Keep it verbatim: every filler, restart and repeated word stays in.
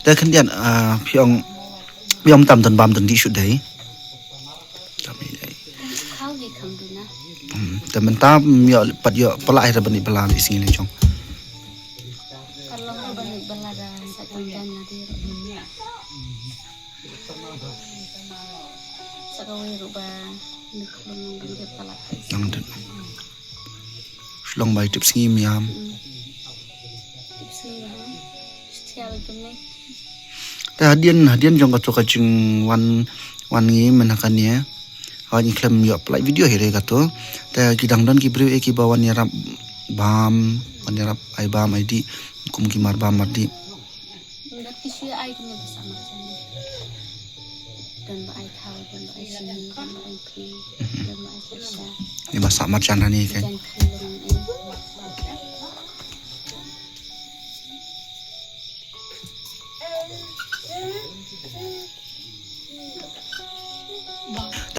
Da khyndiat, ah, phi ong, phi ong tam don bam don dih shuh dei. Tam ni dei. Te mynta ym ïoh pat ïoh pala hi da ban ïoh pala lei sngi lei jong. Nang dut. Shlong bai tip sngi miam. Te hadien, hadien jong kato ka jingwan, wan ngi mynta kane. Hoi ngi khlem ïoh pynlait video hi re kato. Te ki dang don ki briew eh kiba wan ïarap bam, wan ïarap ai bam ai dih, kum ki mar bam mar dih. Don ba ai thaw, don ba ai shini, don ba ai phi, don ba ai shisha. Ni ba sah marjan hani ke. Jan khalung eh.